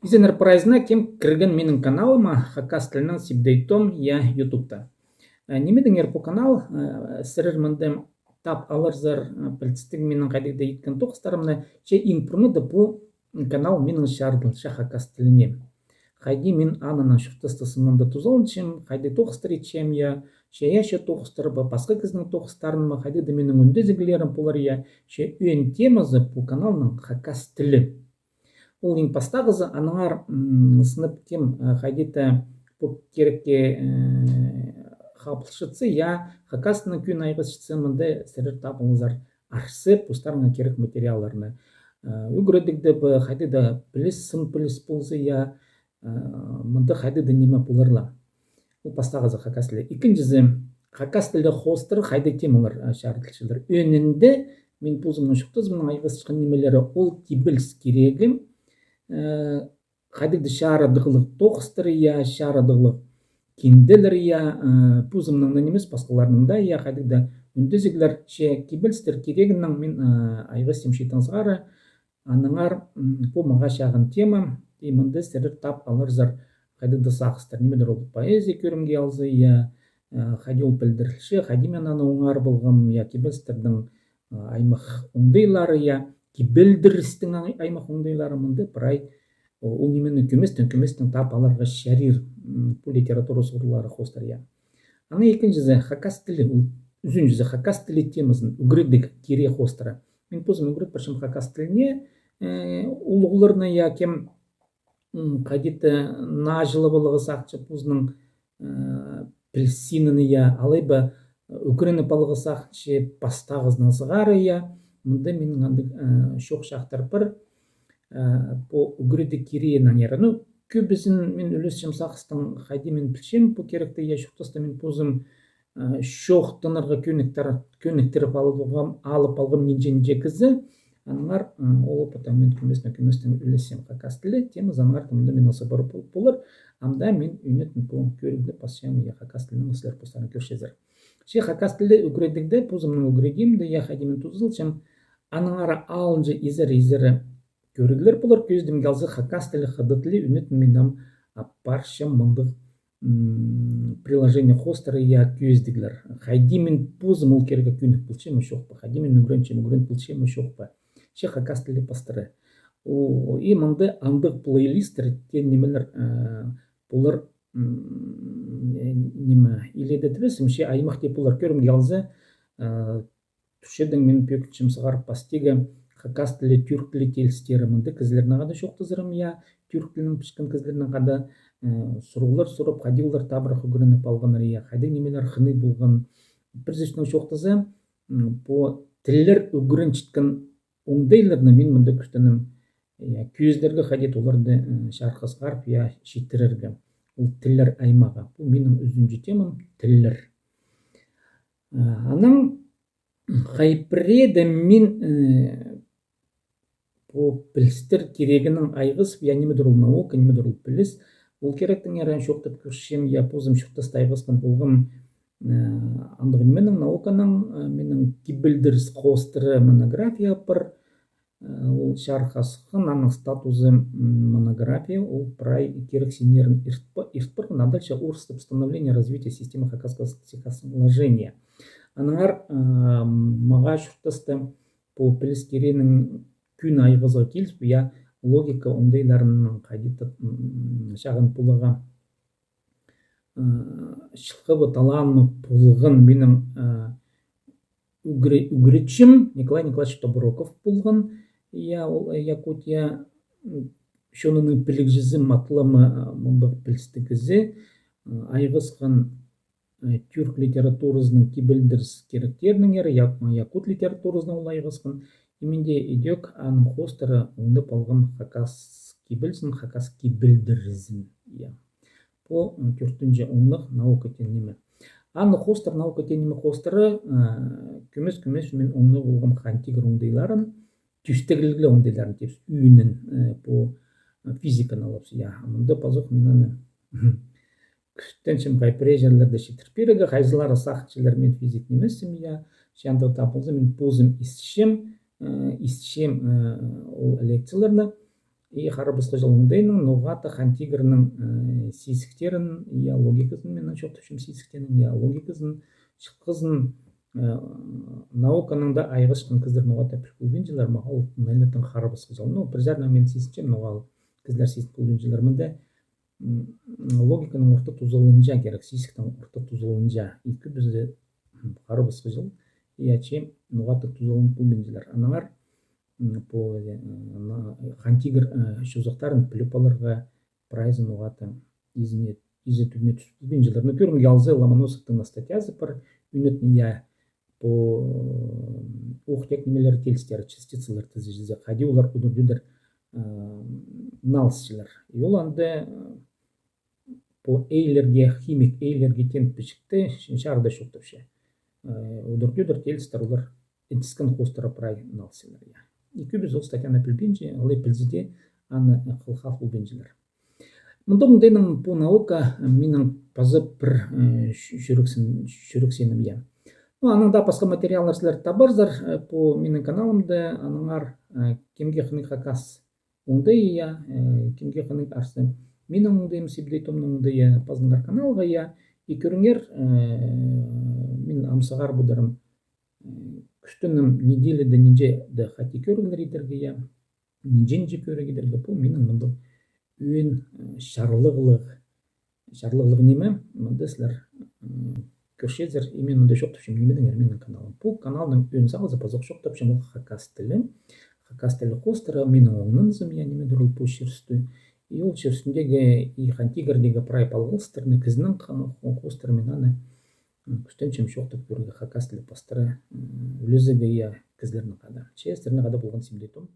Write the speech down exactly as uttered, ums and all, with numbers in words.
Изеннер прайзына, кем кірген минің каналыма, хакас тілінең Сибдей Том, я, Ютубта. Э, нимедеңер пу канал, э, сірер мында тап аларзар, э, пілдістіг минің хайдағ-да иткен тоғыстарымны, че иң пурнада пу канал минің чарыдылча хакас тіліне. Хайди мин аннаң чуртастығ сынында тузаланчам, хайди тоғыстар итчем, я, че я, че тоғыстар ба, пасха кізінің тоғыстарын ба, хайди-да минің ӱндезіглерім полар, я, че ӧӧн темазы пу каналның хакас тілі. Ол иң пастағызы, аннаңар, м, сынап кем, э, хайди-да пу кирекке, э, хапылчатса, я, хакас тілінең кӧн айғасчатса, мында сірер тап аларзар арса, постарыңа кирек материалларны. Э, ӱгредігде бе, хайди-да піліс, сын піліс полза, я, э, мында хайди-да ниме полар ла. Ол пастағызы хакас тілі. Ікінҷізі, хакас тілі хоостыра хайдағ темалар, а, чарыдылчалар. Ӧӧнінде мин позымның чуртазымның айғасчатхан нимелері, ол кибеліс кирегі, э, хайдағ-да чарыдығлығ тоғыстар, я, чарыдығлығ кинделер, я, э, позымның на нимес, пасхаларның даа, я, хайдағ-да ӱндезіглер, че кибелістер кирегінең мин, э, айғасчам чииттең сығара. Аннаңар, м, пу мағаа чағын тема, и мында сірер тап аларзар хайдағ-да сағыстар. Нимедір ол поэзия кӧрімге алза, я, э, хайди ол пілдірілче, хайди мин аны оңар полғам, я, кибелістернің, э, аймах оңдайлары, я, кибелдірістің ай-, аймах оңдайлары, мында прай, о, ол нимені кӧместең, кӧместең тап аларға чарир, м, пу литература сурығлары хоостыра, я. Анаң ікінҷізі, хакас тілі, ол ӱзінҷізі, хакас тілі темазын ӱгредіг кирее хоостыра. Мин позым ӱгрет парчам хакас тіліне, э, улуғларны, я, кем, м, хайди-да наа чылап аларға сағынча позының, э, пілізінін, я, алай ба, э, ӱгреніп аларға сағынча пастағызынаң сығара, я, мында минің андағ, э, чох чахтар пар, э, пу ӱгредіг киреенең ира. Ну, кӧбізін мин ӱлесчем сағыстаң, хайди мин пілчем пу киректі, я, чуртаста мин позым, э, чоохтанарға кӧніктер-, кӧніктіріп алып алғам, алып алғам нинҷе-нинҷе кізі. Аннаңар, э, ол опыттаң мин кӧместең, кӧместең ӱлесчем хакас тілі темазы, аннаңар мында мин аса парып пол-, полар. Амды мин ӱнетін пу кӧрігде пасчам, я, хакас тілінең сірер постарың кӧрчезер. Че хакас тілі ӱгредігде, позымның ӱгредімде, я, хайди мин тузалчам, аннаңар алынҷа изер-изері кӧріглер полар, кӧзідімге алза, хакас тілі, хыдат тілі, ӱнетін мин ам апарчам мындағ, м, приложение хоостыра, я, кӧзідіглер. Хайди мин позым ол кирекке кӧнік полчам ма, чох па, хайди мин ӱгренчем, ӱгрен полчам ма, чох па. Че хакас тілі пастыра. О, и мында андағ плейлисттер, теен нимелер, э, полар, м, э, ниме, иледе тібіс, м, че аймах тее полар, кӧрімге алза, э, Турчатхан мин пӧгінчем сығарып пастағы хакас тілі, тюрк тілі теелістері. Мында кізілернең хада чоохтазарым, я, тюрк тілінең пілчеткен кізілернең хада, э, сурығлар сурап, хайди олар табырах ӱгреніп алғаннар, я, хайдағ нимелер хынығ полған. Пір сӧснең чоохтаза, м, пу тіллер ӱгренчеткен оңдайларны мин мында кӱстенем, я, кӧзідерге, хайди оларды, э, чарыхха сығарып, я, читірерге. Ол тіллер аймағы. Пу минің ӱзінҷі темам, тіллер. Э, анаң хай пірееде мин, э, пу пілістер кирегінең айғасып, я, нимедір ол наука, нимедір ол піліс. Ол киректеңер ан чоохтап кӧрчем, я, позым чуртаста айғасхан полғам, э, андағ нименең, науканаң, э, минің кибелдіріс хоостыра монография пар. Э, ол чарыхха сыххан, аның статузы, м, монография, ол прай кирексіннерін ирт па-, ирт парған, а дальше орыстап «Становление и развитие системы хакасского стихосложения». Аннаңар, э, мағаа чуртаста пу піліс кирегінең кӧні айғазарға киліс, я, логика оңдайларының хайди-да, м, чағын поларға, э, чылғабы, талааны полған минің, э, ӱгре-, ӱгретчім Николай Николаевич Тобуроков полған, я, ол, э, Якутия, м, чонының пілігҷізі, матламы, э, мындағ пілістіг кізі, э, айғасхан, э, тюрк литературазының кибелдіріс киректерінеңер, я-, якут литературазынаң ол айғасхан. И мин дее ідӧк аның хоостыра оңнап алғам хакас кибелізін, хакас кибелдірізін. Я. Пу, м, тӧртінҷі оңнығ, наука теен ниме. Аның хоостыра, наука теен ниме хоостыра, э, кӧмес-кӧмес мин оңнап алғам Хан Тигір оңдайларын, тӧстегліг оңдайларын тіпчебіс, ӱнін, э, пу, э, физиканы алабыс, я. Мында пазох мин аны кӱстенчем хай пірее чирлерде читіріп пирерге, хайзылары сағынчалар, мин физик нимеспін, я. Че андағ таа полза, мин позым исчем, э, исчем, э, ол лекцияларны. И харабысхы чыл оңдайнаң ноға-да Хан Тигірнің, э, сизіктерін, я, логиказын, мин чоохтапчам, сизіктерін, я, логиказын, чылғызын, э, науканаң даа айғасчатхан кізілер ноға-да піл полбинчалар, мағаа ол найлаттың харабысхы чыл. Ну, пір саринаң мин сизінчем, ноға ол кізілер сизін полбинчалар. Мында, м, логиканың орта тузаланҷа кирек, сизіктің орта тузаланҷа. И кӧбізі, м, харабысхы чыл, я, че ноға-да тузалан полбинчалар. Аннаңар, м, по, э, на-, Хан Тигір, э, чозахтарын піліп аларға прайзы ноға-да изіне, изі тӱбіне тӱс полбинчалар. Ну, кӧрімге алза, Ломоносовтың статьязы пар, ӱнетін, я, по, м, ох теек нимелер, тилістер, частицалар тізеҷезе, хайди олар удур-тӧдір, э, налысчалар. И ол анда, э, по Эйлерге, химик Эйлерге теен пічікте чарыда чоохтапча. Э, удур-тӧдір тилістер олар ідіскен хоостыра прай налысчалар, я. И кӧбізі ол статьяны пілбинче, алай пілзе дее, аны, э, хылхал полбинчалар. Мында оңдайнаң пу наука, э, минің паза пір, э, чӱ-, чӱрексін-, чӱрексенім, я. Ну, анаң даа пасха материаллар сірер табарзар, э, пу минің каналымда, аннаңар, э, кемге хынығ хакас оңдайы, я, э, кемге хынығ арса минің оңдайым, Сибдей Томның оңдайы, пазыныңар каналға, я, и кӧріңер, э, мин ам сығар подарым, э, кӱстенем неделяда нинҷе-де хати кӧріглер идерге, я, нинҷе-нинҷе кӧріг идерге, пу минің мындағ ӧӧн, э, чарлығлығ, чарлығлығ ниме, мында сірер, м, кӧрчезер, и мин мында чоохтапчам, нимедеңер минің каналым. Пу каналның ӧӧн сағызы, пазох чоохтапчам, ол хакас тілі. Хакас тілі хоостыра минің оңнанзым, я, нимедір ол пу чир ӱстӱ. И ол чир ӱстӱндегі, и Хан Тигірдегі прай палғалыстарны, кізінің ха-, хо-, хоостыра мин аны, м, кӱстенчем чоохтап кӧрерге хакас тілі пастыра, м, ӱлезерге, я, кізілернең хада. Че сірернең хада полған Сибдей Том.